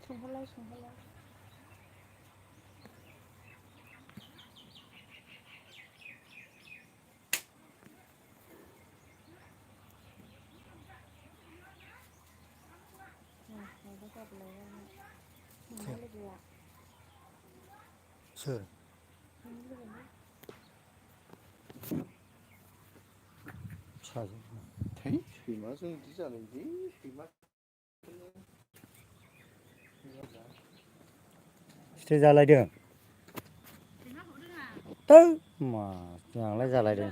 संहरलाय संहरलाय माबा जाबोलायबाय नोंना लोगोआ सोर नोंनि लोगोना फिसाजो थै सैमाजों बिदि जानायलै सैमा सिथाय जालायदों थै मा आंलाय जालायदों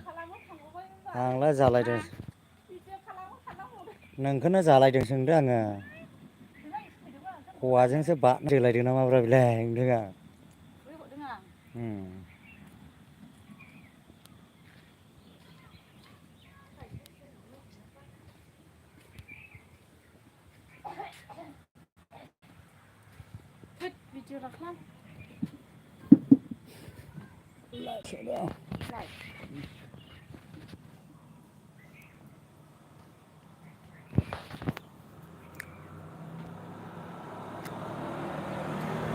आंलाय जालायदों नोंखौनो जालायदों सोंदों आङो हौवाजोंसो बारनो होलायदों ना माब्रा बेलाय होनदों आं थोद भिडिअ दाख्लाम लाय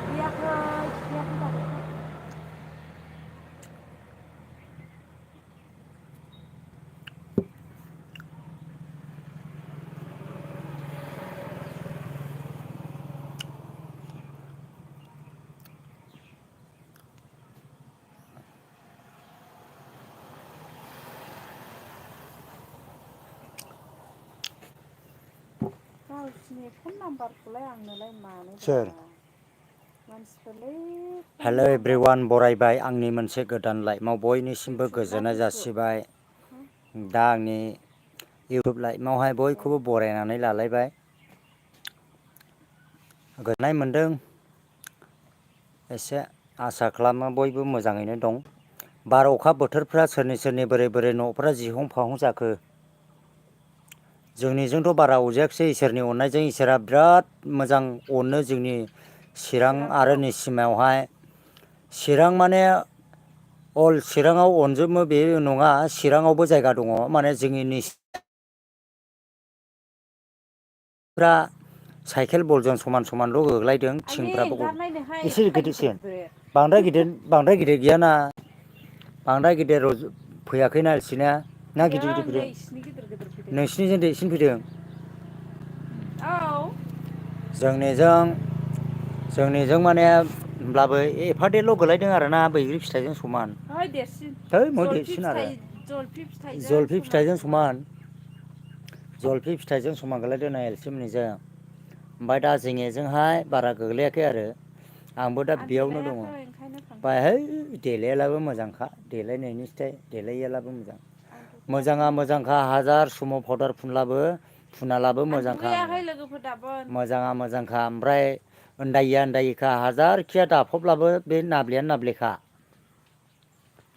फैयाखै फैयाखै दाबो गावसिनि फन नाम्बारखौलाय आंनोलाय मानोब्रा सोर मानसिफोरलै फन हेल' नाम्बार एभ्रिवान बरायबाय आंनि मोनसे गोदान लाइफआव बयनिसिमबो इउटुब ना गोजोननाय फेसबुक जासिबाय दा आंनि इउटुब लाइभआवहाय ए बयखौबो बरायनानै लालायबाय गोजोननाय मोनदों एसे आसा खालामो बयबो मोजाङैनो दं बार अखा बोथोरफ्रा सोरनि सोरनि बोरै बोरै न'फ्रा जिहं फाहं जाखो जोंनिजोंथ' बारा अरजायाखिसै इसोरनि अननायजों इसोरा बिराद मोजां अनो जोंनि चिरां आरो चिरांखौ निसिमायावहाय चिरां माने अल चिराङाव अनजोबो बे नङा चिराङावबो जायगा दङ माने जोंनि फ्रा साइकेल बलजों समान समानल' गोग्लायदों आइयै थिंफ्राबो एंगारनायनोहाय एसे एफा गिदिरसिन गिदिर बांद्राय गिदिर गैयाना बांद्राय गिदिर फैयाखैना इसिना ना फैदों गिदिर गिदिर नै फैदों इसिनि गिदिर गिदिर फैदों नोंसिनिजों देरसिन फैदों औ जोंनिजों माने होमब्लाबो एफादेरल' गोलैदों आरोना बैग्रि फिथाइजों समान ओइ देरसिन है मै जलफि देरसिन आरो फिथाइ जलफि फिथाइजों जलफि समान फिथाइजों समान जलफि फिथाइजों समान गोलैदों नै एलसि मोननिजों ओमफ्राय दा जोंनिजोंहाय बारा गोग्लैयाखै आरो आंबो दा आं बेयावनो दङ देलायाखै ओंखायनो बाहाय थांखायाखै देलायालाबो मोजांखा देलायनायनि फिथाइ देलायियालाबो मोजां आं मोजाङा दुगैयाखै मोजांखा हाजार समाव पाउदार फुनलाबो फुनालाबो आं मोजांखा दुगैयाखै लोगोफोर दाबोन मोजाङा मोजांखा ओमफ्राय उन्दायिया उन्दायिखा हाजारखिया दाफबब्लाबो बे नाब्लेयानो नाब्लेखा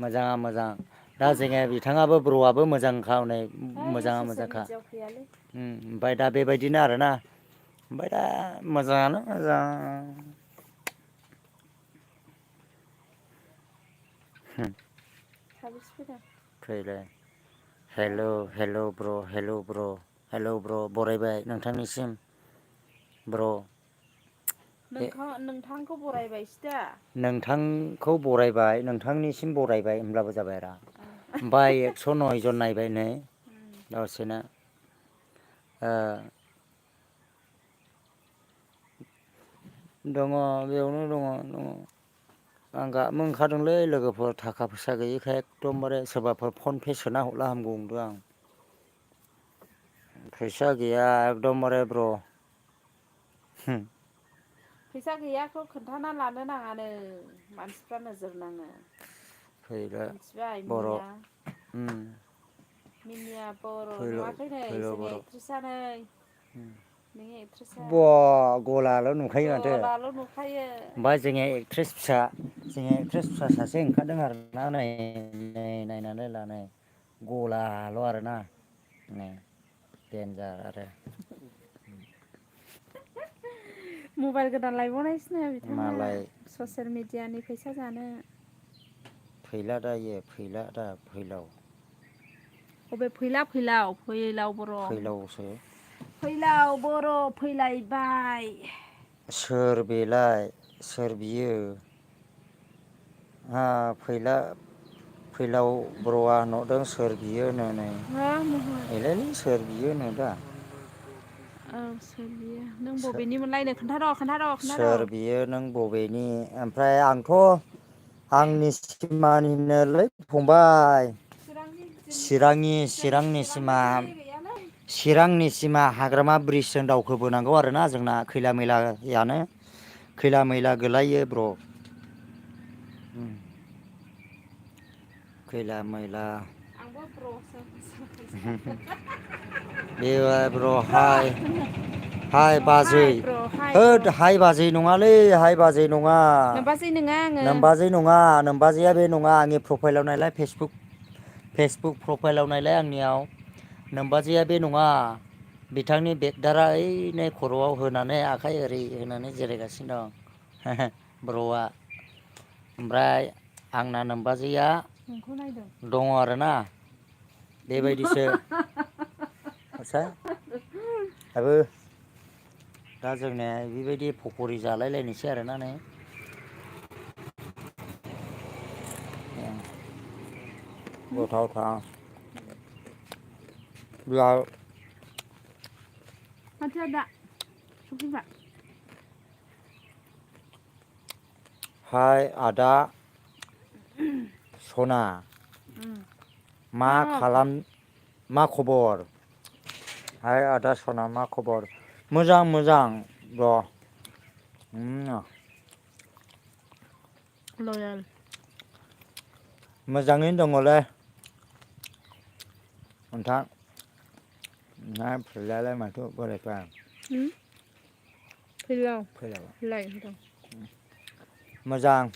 मोजाङा मोजां दा जोङो बिथाङाबो ब्र'आबो मोजांखा हनै ओइ मोजाङा ससियेल मोजांखा मिडियायाव फैयालै ओमफ्राय दा बेबायदिनो आरोना ओमफ्राय दा मोजाङानो मोजां साबेसे फैदों फैलाय हो हेल' ब्र' बरायबाय नोंथांनिसिम ब्र' नोंथांखौ बरायबायसो दा नोंथांखौ बरायबाय नोंथांनिसिम बरायबाय होनब्लाबो जाबाय आरो ओमफ्राय 109 जन नायबाय नै दसेनो दङ बेयावनो दङ आं गाबनो ओंखारदोंलै लोगोफोर थाखा फैसा गैयिखाय एकदमबारे सोरबाफोर फन पे सोना हरला हामगौ नंदों आं फैसा गैया एकदमबारे ब्र' फैसा गैयाखौ खोन्थाना लानो नाङानो मानसिफ्रा नोजोर नाङो फैला मिथिबाय बर' मिनिया बर' फैल' नुवाखै नै फैल' जोंनि बर' एक्ट्रिसा नै नोंनि एक्ट्रिसा बा गलाल' नुखायो माथो गलाल' नुखायो ओमफ्राय जोंनि एक्ट्रिस फिसा सासे ओंखारदों आरोना नै नायनानै ला नै गलाल' आरोना नै देन्जार आरो मबाइल गोदान लायबावनायसोनो बिथाङा मालाय ससियेल मिडियानि फैसा जानो फैला दायो फैला दा फैलाव अबे फैलाव बर' फैलावसो फैलाव बर' फैलायबाय सोर बेलाय सोर बियो फैलाव बर'आ होनहरदों सोर बियो होनो नै मा महर एलायलै सोर बियो होनो दा औ सोर बियो नों बबेनिमोन लायनो खोन्थार'। सोर बियो नों बबेनि ओमफ्राय आंथ' आंनि सिमानिनोलै फंबाय चिरांनि सिमा चिरांनि सिमा हाग्रामा ब्रिजजों दावखोबोनांगौ आरोना जोंना खैला मैलायानो खैला मैला गोलायो ब्र' खैला मैला आंबो ब्र'सो बे ब्र' हाय बाजै ब्र' होद हाय बाजै नङालै हाय बाजै नङा नोमबाजै नङा आङो नोमबाजै नङा नोमबाजैया बे नङा आंनि प्रफाइलाव नायलाय फेसबुक प्रफाइलाव नायलाय आंनियाव नोमबाजैया बे नङा बिथांनि बेगदारा ओइ नै खर'आव होनानै आखाइ ओरै होनानै जिरायगासिनो दं ब्र'आ ओमफ्राय आंना नोमबाजैया नोंखौ नायदों दङ आरोना बेबायदिसो आस्सा दाबो दा जोंनिया बेबायदि पक'रि जालायलायनोसै आरोना नै गोथावथार माथो आदा सफैबाय हाय आदा सना मा खबर हाय आदा सना मा खबर मोजां र' लयेल मोजाङैनो दङलै नोंथां ना फिसालायालाय माथो बोरायखा फैलाव फैलाबा लाय होनदों मोजां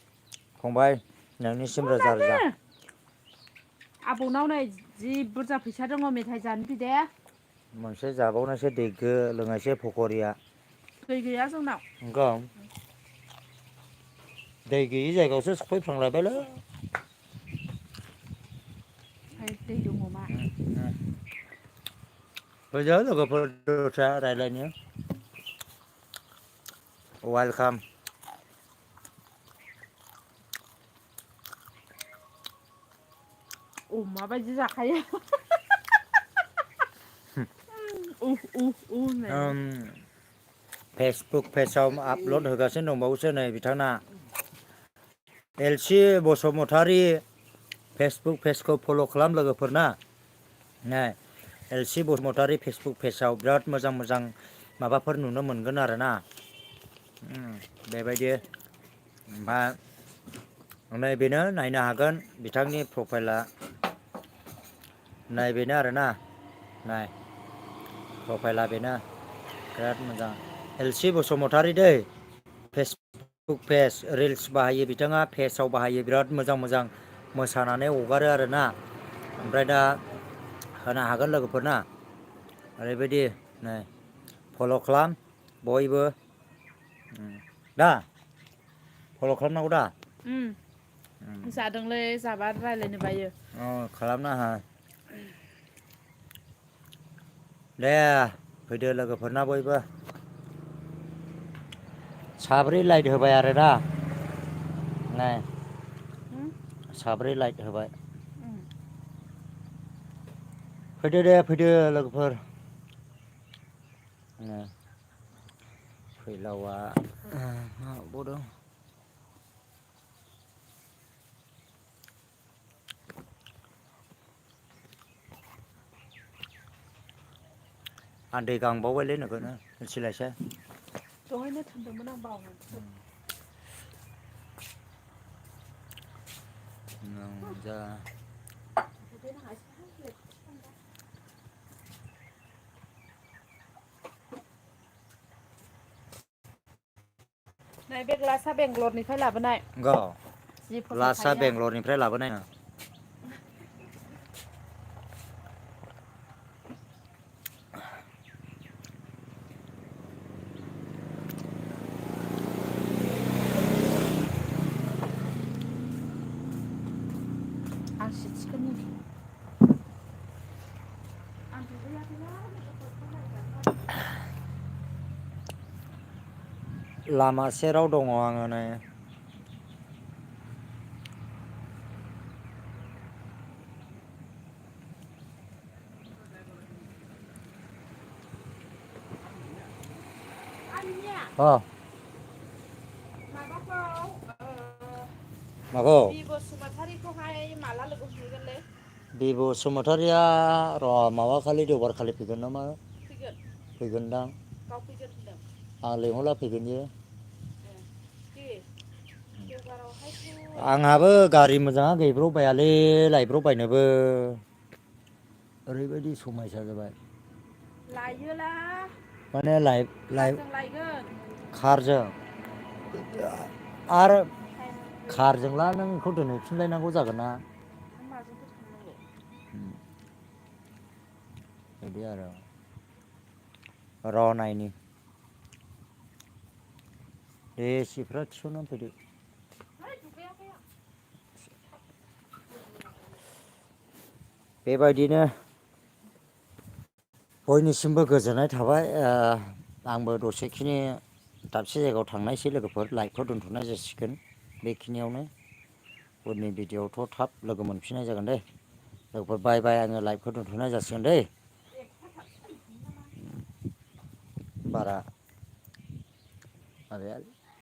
फंबाय नोंनिसिम रोजा रोजा आबौनाव नै जि बुरजा फैसा दङ मेथाइ जानो बिदे मोनसे जाबावनोसै दैगो लोंनोसै पकरिया दै गैया जोंनाव नंगौ दै गैयि जायगायावसो सफैफ्लांलायबायलै दै दङ मा फैदो लोगोफोर दस्रा रायज्लायनो वेलकाम अमा बायदि जाखायो फेसबुक पेजाव आपल'ड होगासिनो दंबावोसो नै बिथाङा एलसि बसुमतारी फेसबुक पेजखौ फल' खालाम लोगोफोरना एलसि बसुमतारी फेसबुक पेजाव बिराद मोजां माबाफोर नुनो मोनगोन आरोना बेबायदि ओमफ्राय नैबेनो नायनो हागोन बिथांनि प्रफाइला बेनो आरोना नाय प्रफाइला बेनो बिराद मोजां एलसि बसुमतारी दै फेसबुक पेज रिल्स बाहायो बिथाङा पेजाव बाहायो बिराद मोजां मोसानानै हगारो आरोना ओमफ्राय दा होनो हागोन लोगोफोरना ओरैबायदि नै फल' खालाम बयबो दा फल' खालामनांगौ दा जादोंलै जाबा रायज्लायनो बायो खालामना हो दे फैदो लोगोफोरना बयबो साब्रै लाइट होबाय आरोना नाय साब्रै लाइट होबाय फैदो लोगोफोर फैलावआ माबावदों आं दै गांबावबायलै नोगोरनो मिथिलायसै दहायनो थोनदोंमोन आं बावनानैसो नै बे ग्लासा बेंगलरनिफ्राय लाबोनाय जि ग्लासआ फसायखायो आं बेंगलरनिफ्राय लाबोनाय आं सिटसिखौनो आं दुगैयाखैना लामा सेराव दङ आङो नै आंनिया अ माबाखौ माखौ बि बसुमतारिखौहाय माला लोगो हमहैगोनलै बि बसुमतारिया र' माबा खालि देवबार खालि फैगोन नामा फैगोन फैगोनदां गाव फैगोन होनदों आं लिंहरला फैगोन बियो दे देवबारावहायथ' आंहाबो गारि मोजाङा गैब्रबबायालै लायब्रबबायनोबो ओरैबायदि समयसा जाबाय लायोला माने कारजों लायगोन कारजों आरो टाइम मथे कारजोंला नों बेखौ दोनहैफिनलायनांगौ जागोन ना नों माजोंथो थांनांगौ बिदि आरो र' नायनि दे सिफ्रा थिसननानै फैदो है दुगैयाखै आं बेबायदिनो बयनिसिमबो गोजोननाय थाबाय आंबो दसेखिनि दाबसे जायगायाव थांनायसै लोगोफोर लाइभखौ दोनथ'नाय जासिगोन बेखिनियावनो उननि भिडिअआवथ' थाब लोगो मोनफिननाय जागोन दे लोगोफोर बाय बाय आङो लाइभखौ दोनथ'नाय जासिगोन दै बारा माबाया